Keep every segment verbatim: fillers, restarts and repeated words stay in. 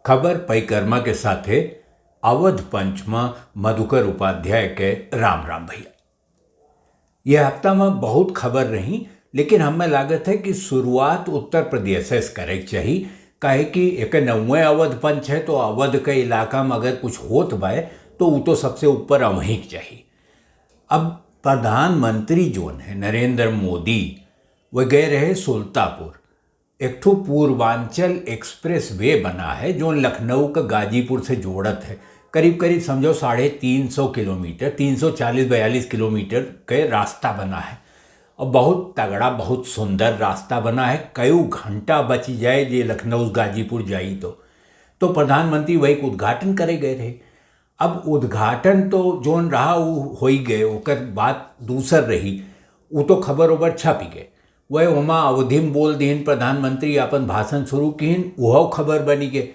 खबर परिक्रमा के साथे अवध पंच म मधुकर उपाध्याय के राम राम भैया। यह हफ्ता म बहुत खबर रही, लेकिन हमें लागत है कि शुरुआत उत्तर प्रदेश से करे के चाही, काहे कि एक नौवे अवध पंच है, तो अवध के इलाका में अगर कुछ होत बाय, तो उ तो सबसे ऊपर अवहीं के चाही। अब प्रधानमंत्री जोन है नरेंद्र मोदी, वे गए रहे सुल्तापुर। एक ठो पूर्वांचल एक्सप्रेस वे बना है, जोन लखनऊ का गाजीपुर से जोड़त है। करीब करीब समझो साढ़े तीन सौ किलोमीटर, तीन सौ चालीस बयालीस किलोमीटर के रास्ता बना है। और बहुत तगड़ा, बहुत सुंदर रास्ता बना है। कई घंटा बच जाए जे लखनऊ गाजीपुर जाई तो। तो प्रधानमंत्री वही के उद्घाटन करे गए रहे। अब उद्घाटन तो जोन रहा उ होई गए, ओकर बात दूसर रही, उ तो खबर ओबर छपी गए। वह ओमा अवधी में बोल दिहिन, प्रधानमंत्री अपन भाषण शुरू किहिन, उहो खबर बनी गए।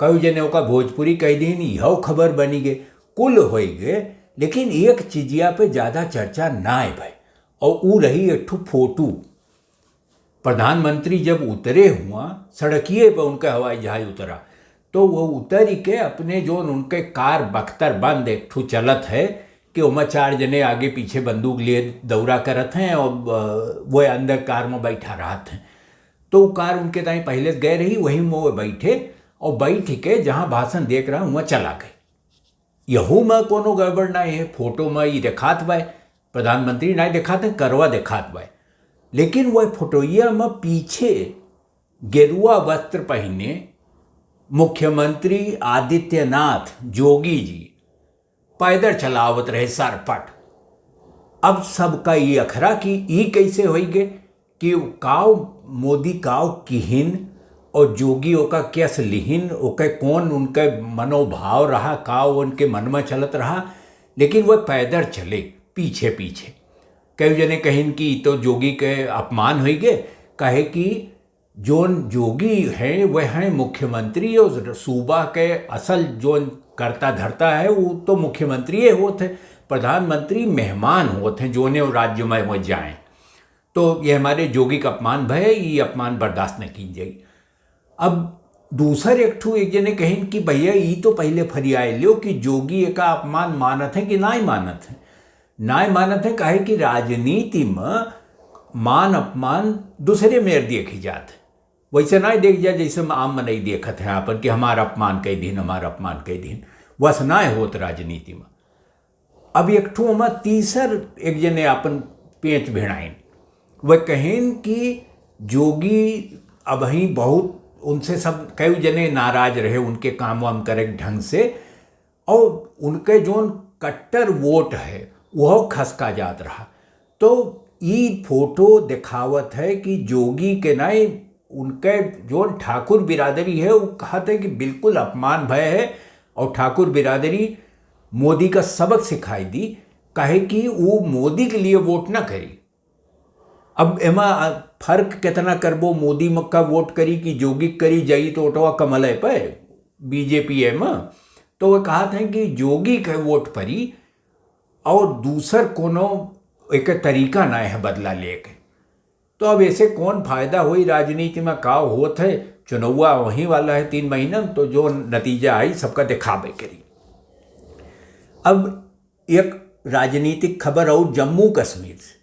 कई जने ओका भोजपुरी कह दिहिन, इहो खबर बनी गए। कुल होई गए, लेकिन एक चीजिया पे ज्यादा चर्चा ना आए भाई, और उ रही एक ठो फोटो। प्रधानमंत्री जब उतरे हुआ सड़किए पे, उनका हवाई जहाज उतरा, तो वो उतर के अपने जो उनके कार बख्तर बंद एक ठो चलत है कि ओमा चार जने आगे पीछे बंदूक लिए दौरा करत हैं और, अ, वो अंदर कार में बैठा रहत हैं। तो वो कार उनके ताई पहले गए रही, वही में वो बैठे और बैठ के जहाँ भाषण देख रहा हुआ चला गए। यहू में कोनो गड़बड़ नाई है, फोटो में ई देखात बाय, प्रधानमंत्री नाई देखात है, करवा देखात बाय। लेकिन वह फोटोइया में पीछे गेरुआ वस्त्र पहिने मुख्यमंत्री आदित्यनाथ जोगी जी पैदल चलावत रहे सरपट। अब सबका ई अखरा कि ई कैसे होई गे कि काव मोदी काव किहिन और जोगी ओका कैस लिहिन, ओके कौन उनके मनोभाव रहा, काव उनके मन में चलत रहा, लेकिन वह पैदल चले पीछे पीछे। कई जने कहिन कि ई तो जोगी के अपमान होई गे, काहे कि जोन जोगी हैं वह हैं मुख्यमंत्री और सूबा के असल जोन कर्ता धर्ता है वो तो मुख्यमंत्री होत है, प्रधानमंत्री मेहमान होत हैं जोने राज्य में वो जाएं। तो ये हमारे जोगी का अपमान भय, ये अपमान बर्दाश्त न की जाई। अब दूसर एक ठू एक जने कहिन कि भैया ई तो पहले फरियाए लियो कि जोगी एका अपमान मानत है कि नाई मानत है। नाई मानत है काहे कि राजनीति में मान अपमान दूसरे मेर देखी जात है। वैसे नाई देख जा जैसे हम आम मनई देखत हैं आपन कि हमार अपमान कई दिन, हमार अपमान कई दिन। वस नाई होत राजनीति में। अब एक ठो ओमा तीसर एक जने आपन पेंच भिड़ाइन। वह कहेन कि जोगी अबहीं बहुत उनसे सब कई जने नाराज रहे उनके काम वाम करे के ढंग से, और उनके जोन कट्टर वोट है वह खसका जात रहा। तो ई फोटो दिखावत है कि जोगी के नाई उनके जोन ठाकुर बिरादरी है वो कहत है कि बिल्कुल अपमान भय है और ठाकुर बिरादरी मोदी का सबक सिखाई दी, काहे कि वो मोदी के लिए वोट ना करी। अब एमा फर्क कितना करबो, मोदी म-, का वोट करी कि जोगी करी, जाई तो ओटवा कमले पे, बीजेपी एमा। तो वो कहत हैं कि जोगी के वोट परी और दूसर कोनो एक तरीका ना है बदला लेके। तो अब ऐसे कौन फायदा होई राजनीति में, का होत है, चुनौवा वहीं वाला है तीन महीना में, तो जो नतीजा आई सबका दिखाबे करी। अब एक राजनीतिक खबर और जम्मू कश्मीर से।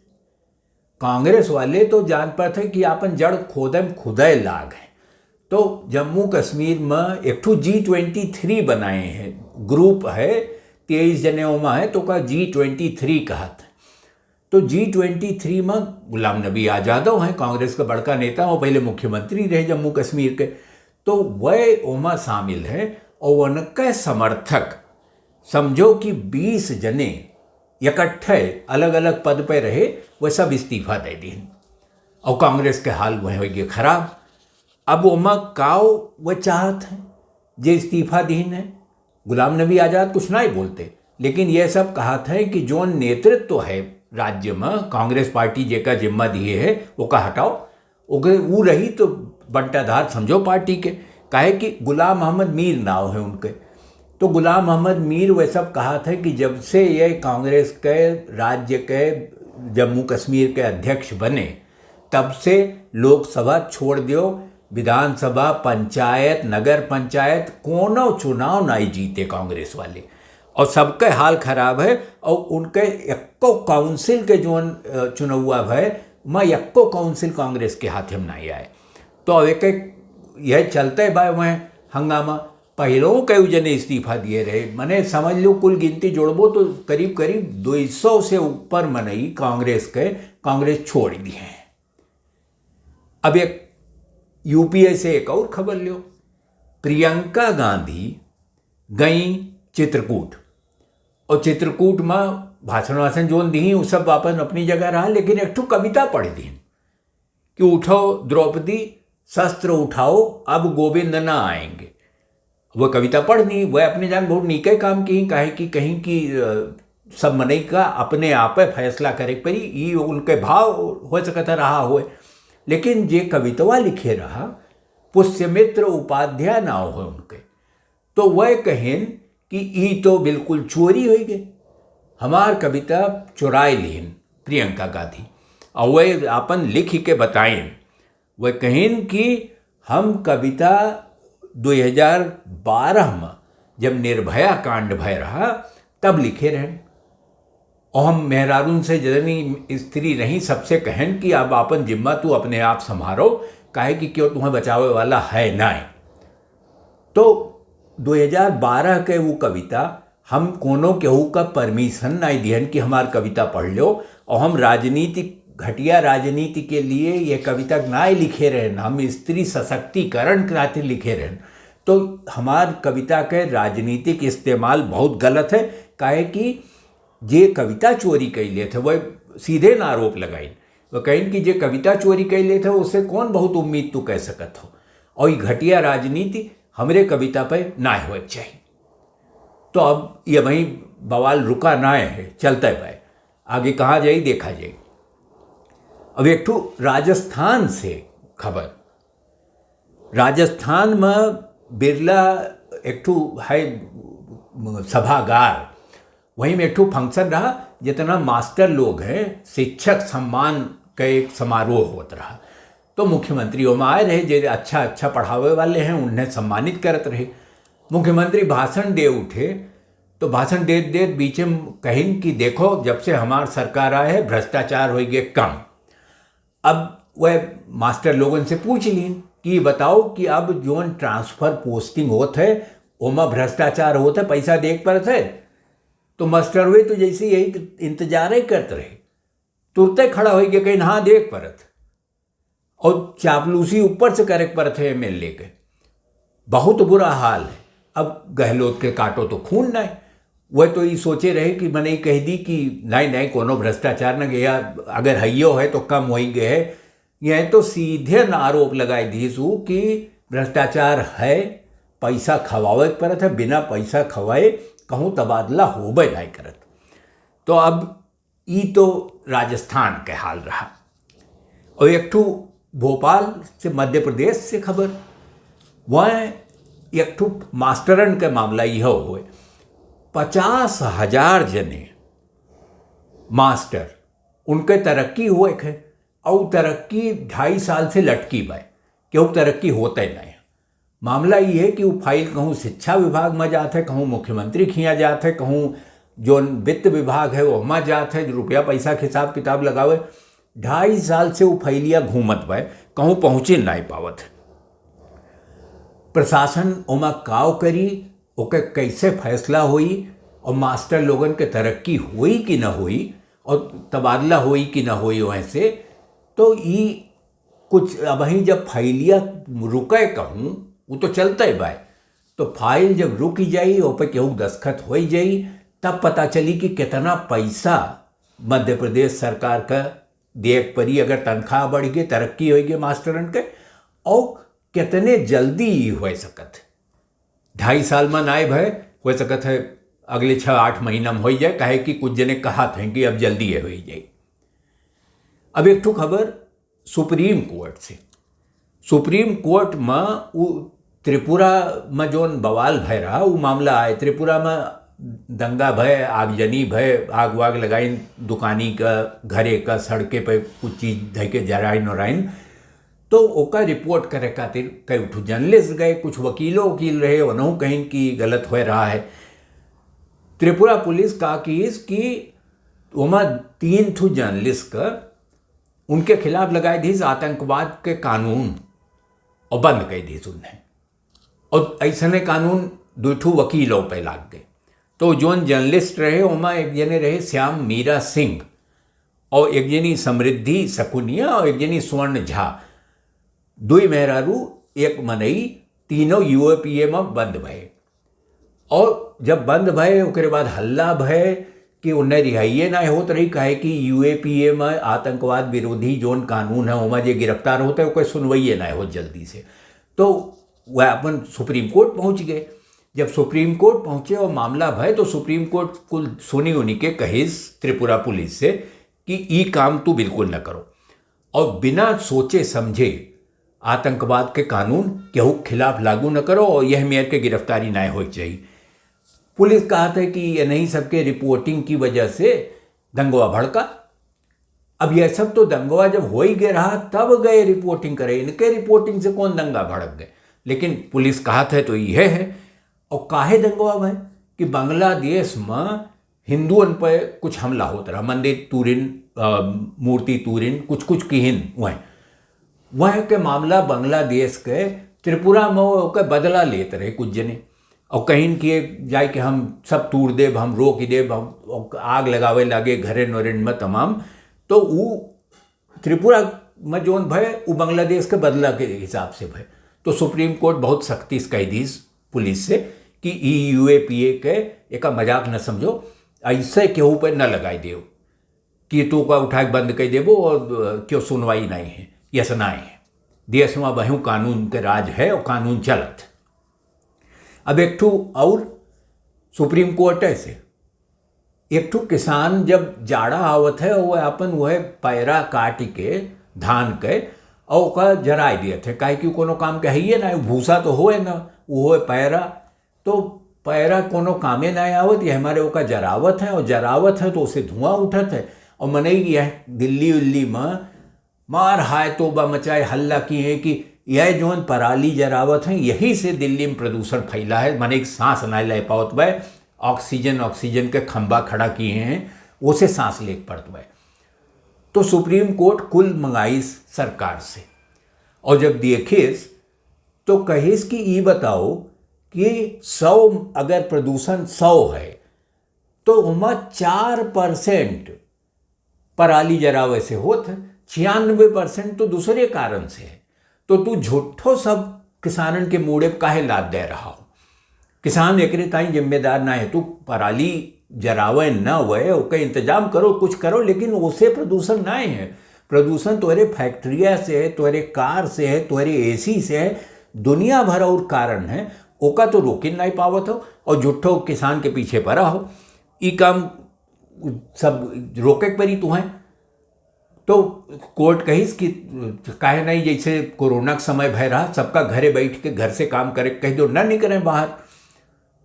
कांग्रेस वाले तो जान पाते हैं कि आपन जड़ खोदे में खुदे लाग है। तो जम्मू कश्मीर में एक ठो जी ट्वेंटी थ्री बनाए हैं, ग्रुप है, तेईस जने ओमा है, तो का जी ट्वेंटी थ्री कहत है। तो जी ट्वेंटी थ्री में गुलाम नबी आजादो हैं, कांग्रेस का बड़का नेता, वो पहले मुख्यमंत्री रहे जम्मू कश्मीर के, तो वह ओमा शामिल है और उनके समर्थक समझो कि बीस जने इकट्ठे अलग-अलग पद पे रहे, वह सब इस्तीफा दे दीन। और कांग्रेस के हाल वह हो गए खराब। अब ओमा काव वह चाहत हैं जे इस्तीफा दीन है? गुलाम नबी आजाद कुछ ना ही बोलते, लेकिन यह सब कहत है कि जो नेतृत्व है राज्य में, कांग्रेस पार्टी जेका जिम्मा दिए है, ओका हटाओ। ओके ऊ रही तो बंटाधार समझो पार्टी के, काहे कि गुलाम अहमद मीर नाव है उनके। तो गुलाम अहमद मीर वह सब कहत है कि जब से ये कांग्रेस के राज्य के जम्मू कश्मीर के अध्यक्ष बने, तब से लोकसभा छोड़ दियो, विधानसभा, पंचायत, नगर पंचायत, कोनो चुनाव नाई जीते कांग्रेस वाले। और सबके हाल खराब है। और उनके एक्को काउंसिल के जौन, अ, चुनौआ भय, मैं एक्को काउंसिल कांग्रेस के हाथे में नाई आए। तो अब एक, एक यह चलते बा वह हंगामा। पहिलों के उ जने इस्तीफा दिए रहे, मने समझ लो कुल गिनती जोड़बो तो करीब करीब दो सौ से ऊपर मनई कांग्रेस के, कांग्रेस छोड़ दिए हैं। अब एक यूपीए से एक और खबर लियो। प्रियंका गांधी गई चित्रकूट, और चित्रकूट में भाषण वाषण जोन दी, उ सब अपन अपनी जगह रहा, लेकिन एक ठो कविता पढ़ दी कि "उठो द्रौपदी, शस्त्र उठाओ, अब गोविंद ना आएंगे।" वह कविता पढ़नी, वह अपने जान बहुत नीके काम की, काहे कि कहीं कि, अ, सब मनई का अपने आपे फैसला करे के पड़ी, ई उनके भाव हो सकत है रहा होए। लेकिन जे कवितवा लिखे रहा, पुष्यमित्र उपाध्याय नाव है उनके, तो वह कहेन कि "ई तो बिल्कुल चोरी होई गए, हमार कविता चुराए लीन प्रियंका गांधी।" और वह अपन लिख के बताइन, वह कहिन कि "हम कविता दो हज़ार बारह में जब निर्भया कांड भय रहा तब लिखे रहन, और हम मेहरारून से जितनी स्त्री रही सबसे कहन कि अब आपन जिम्मा तू अपने आप संभारो, काहे कि क्यों तुम्हें बचावे वाला है नाय।" तो दो हज़ार बारह के वो कविता हम कोनो केहू का परमिशन नाई दिहन कि हमार कविता पढ़ लो, और हम राजनीति, घटिया राजनीति के लिए ये कविता नाई लिखे रहन, हम स्त्री सशक्तिकरण खातिर लिखे रहन। तो हमार कविता के राजनीतिक इस्तेमाल बहुत गलत है, काहे कि जे कविता चोरी कइ लेत है वह सीधे ना आरोप लगाइन, वह कहिन कि जे कविता चोरी कइ लेत है उससे कौन बहुत उम्मीद तू कह सकत हो, और ये घटिया राजनीति हमरे कविता पे ना होए के चाहिए। तो अब ये वहीं बवाल रुका ना है, चलते बा, आगे कहाँ जाई देखा जाई। अब एक ठो राजस्थान से खबर। राजस्थान में बिरला एक ठो है सभागार, वहीं में एक ठो फंक्शन रहा, जितना मास्टर लोग हैं, शिक्षक सम्मान का एक समारोह होत रहा। तो मुख्यमंत्री ओमा आए रहे, जे अच्छा अच्छा पढ़ावे वाले हैं उन्हें सम्मानित करत रहे। मुख्यमंत्री भाषण दे उठे, तो भाषण देत देत बीचे में कहिन कि "देखो, जब से हमार सरकार आए है भ्रष्टाचार होइ गए कम।" अब वह मास्टर लोगन से पूछ लीन कि "बताओ कि अब जोन ट्रांसफर पोस्टिंग होत है ओमा भ्रष्टाचार होत है, पैसा देख परत है?" तो मास्टर वे तो जैसे यही इंतजार ही करत रहे, तुरते खड़ा होइ गए, कहिन "हाँ, देख परत।" और चापलूसी ऊपर से करे के परत है एमएलए के। बहुत बुरा हाल है। अब गहलोत के काटो तो खून ना है। वह तो ये सोचे रहे कि मने कह दी कि नहीं, नहीं, कोनो भ्रष्टाचार न गया, अगर हइयो है तो कम होइ गए है। यह तो सीधे न आरोप लगाए दीसू कि भ्रष्टाचार है, पैसा खवावे के परत है, बिना पैसा खवाए कहूँ तबादला होबे नहीं करत। तो अब ई तो राजस्थान के हाल रहा। और एक ठो भोपाल से, मध्य प्रदेश से खबर, वह एक ठो मास्टरन के मामला यह हुए, पचास हजार जने मास्टर, उनके तरक्की हुए खे, और तरक्की ढाई साल से लटकी बा, क्यों तरक्की होते नहीं। मामला ये है कि वो फाइल कहूँ शिक्षा विभाग में जात है, कहूँ मुख्यमंत्री खिया जात है, कहूँ जोन वित्त विभाग है वो हमा जात है, जो रुपया पैसा के हिसाब किताब लगावे। ढाई साल से वो फाइलिया घूमत बा, कहूँ पहुँचे नहीं पावत है। प्रशासन ओमा काव करी, ओके कैसे फैसला होई और मास्टर लोगन के तरक्की होई कि न होई और तबादला होई कि न होई, वैसे तो ई कुछ अबहीं जब फाइलिया रुके कहूँ, वो तो चलते बा, तो फाइल जब रुक जाई, ओपे केहू दस्तखत हो जाई, तब पता चली कि कितना पैसा मध्य प्रदेश सरकार का दिए के पड़ी, अगर तनख्वाह बढ़ गई, तरक्की हो गई मास्टरन के, और कितने जल्दी ई हो सकत है। ढाई साल में नाय भय, हो सकत है अगले छः आठ महीना में हो जाए, काहे कि कुछ जने कहत हैं कि अब जल्दी ये हो जाए। अब एक ठो खबर सुप्रीम कोर्ट से। सुप्रीम कोर्ट में उ त्रिपुरा में जोन बवाल भय रहा, उ मामला आए। त्रिपुरा में दंगा भय, आगजनी भय, आग वाग लगाइन, दुकानी का, घरे का, सड़के पे कुछ चीज धइ के जराइन उराइन। तो ओका रिपोर्ट करे खातिर कई ठो जर्नलिस्ट गए, कुछ वकीलो वकील रहे, उन्हों कहिन कि गलत हो रहा है। त्रिपुरा पुलिस का कीस कि ओमा तीन ठो जर्नलिस्ट का, उनके खिलाफ लगाए दीस आतंकवाद के कानून और बंद कर दीस उन्हें। और ऐसने कानून दो ठो वकीलों पे लाग गए। तो जोन जर्नलिस्ट रहे, ओमा एक जने रहे श्याम मीरा सिंह और एक जनी समृद्धि सकुनिया और एक जनी स्वर्ण झा। दुई मेहरारू, एक मनई, तीनों यूएपीए में बंद भए। और जब बंद भए, ओकरे बाद हल्ला भए कि उन्हें रिहाइए ना होत रही, काहे कि यूएपीए में आतंकवाद विरोधी जोन कानून है, ओमा जे गिरफ्तार होते हैं, ओकर सुनवाइए ना होत जल्दी से। तो वह अपन सुप्रीम कोर्ट पहुँच गए। जब सुप्रीम कोर्ट पहुँचे और मामला भए, तो सुप्रीम कोर्ट कुल सुनी उनी के कहिस त्रिपुरा पुलिस से कि ई काम तू बिल्कुल न करो और बिना सोचे समझे आतंकवाद के कानून केहू खिलाफ लागू न करो और यह मेयर के गिरफ्तारी ना होई चाहिए। पुलिस कहत है कि ये नहीं सबके रिपोर्टिंग की वजह से दंगवा भड़का। अब यह सब तो दंगवा जब हो ही गए रहा, तब गए रिपोर्टिंग करे, इनके रिपोर्टिंग से कौन दंगा भड़क गए? लेकिन पुलिस कहत है तो यह है। और काहे दंगवा भए कि बांग्लादेश में हिंदुअन पे कुछ हमला होत रहा, मंदिर तूरिन, अ, मूर्ति तूरिन, कुछ कुछ किहिन वह। वह के मामला बांग्लादेश के त्रिपुरा में ओके बदला लेत रहे कुछ जने। और कहिन कि जाए कि हम सब तूर देब, हम रोक देब, हम आग लगावे लागे घरे नोरेन में तमाम। तो ऊ त्रिपुरा में जोन भए, ऊ बांग्लादेश के बदला के हिसाब से भए। तो सुप्रीम कोर्ट बहुत सख्ती से कह दीस पुलिस से कि ई यूएपीए के एका मजाक न समझो, ऐसे केहू पे न लगाई देव कि तू का उठा के बंद कर देबो और, अ, क्यों सुनवाई नहीं है, यस ना है। देश में बहु कानून के राज है और कानून चलत। अब एक ठो और सुप्रीम कोर्ट है से, एक ठो किसान जब जाड़ा आवत है, वो अपन वह पैरा काट के धान के और ओका जराए दियत है, काहे कि कोनो काम के हइये ना, भूसा तो होए ना, वो होए पैरा। तो पैरा कोनो कामे ना आवत, ये हमारे ओका जरावत है और जरावत है तो उसे धुआं उठत है। और मनई यह दिल्ली उल्ली में मार हाय तोबा मचाए, हल्ला किहे कि यह जोन पराली जरावत हैं, यही से दिल्ली में प्रदूषण फैला है, मनई सांस ना ले पावत बा, ऑक्सीजन, ऑक्सीजन के खंबा खड़ा किहे हैं, उसे सांस लेके पड़त बा। तो सुप्रीम कोर्ट कुल मंगाइस सरकार से, और जब देखिस तो कहिस कि ई बताओ कि सौ, अगर प्रदूषण सौ है तो ओमा चार परसेंट पराली जरावे से होत है, छियानवे परसेंट तो दूसरे कारण से है। तो तू झूठो सब किसानन के मूड़े पे काहे लाद दे रहा हो? किसान एकरे ताई जिम्मेदार ना है। तू पराली जरावे न हुए, ओके इंतजाम करो, कुछ करो, लेकिन ओसे प्रदूषण ना है। प्रदूषण तोहरे फैक्ट्रिया से है, तोहरे कार से है, तोहरे एसी से है, दुनिया भर और कारण है, ओका तो रोके नहीं पावत हो और झूठो किसान के पीछे पड़ा हो। ई काम सब रोके के परी तुहें। तो कोर्ट कहिस कि काहे नहीं, जैसे कोरोना के समय भय रहा, सबका घरे बैठ के घर से काम करे के कह दो, ना निकलें बाहर।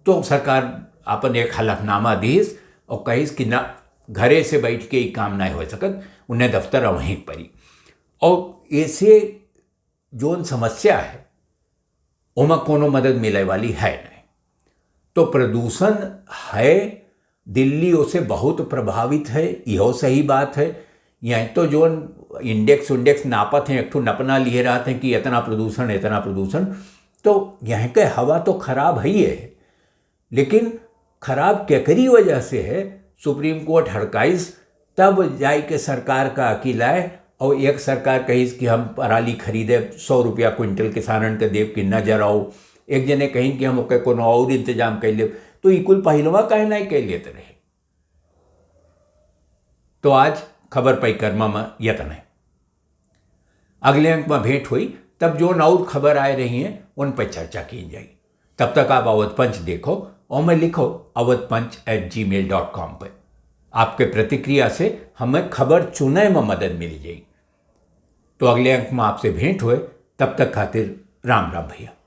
तो सरकार अपन एक हलफनामा दीस और कहिस कि ना, घरे से बैठ के ई काम नहीं हो सकत, उन्हें दफ्तर वहीं परी। और ऐसे जोन समस्या है, ओमा कोनो मदद मिले वाली है नहीं। तो प्रदूषण है, दिल्ली ओसे बहुत प्रभावित है, इहो सही बात है। यहीं तो जोन इंडेक्स उंडेक्स नापत हैं, एक ठो नपना लिए रहते हैं कि इतना प्रदूषण, इतना प्रदूषण। तो यहीं के हवा तो खराब है ही है, लेकिन खराब केकरी वजह से है, सुप्रीम कोर्ट हड़काइस, तब जाए के सरकार का अकील आए और एक सरकार कहिस कि हम पराली खरीदे, सौ रुपया क्विंटल किसानन के देब कि न जराओ। एक जने कहिन कि हम ओके कोनो और इंतजाम कर लेब। तो ई कुल पहिलवा काहे नहीं कर लेत रहे? तो आज खबर परिक्रमा में यतने। अगले अंक में भेंट हुई, तब जोन और खबर आए रही हैं, उन पर चर्चा की जाई। तब तक आप अवध पंच देखो और मैं लिखो अवध पंच at gmail dot com पे। आपके प्रतिक्रिया से हमें खबर चुने में मदद मिल जाई। तो अगले अंक में आपसे भेंट हुए, तब तक खातिर राम राम भैया।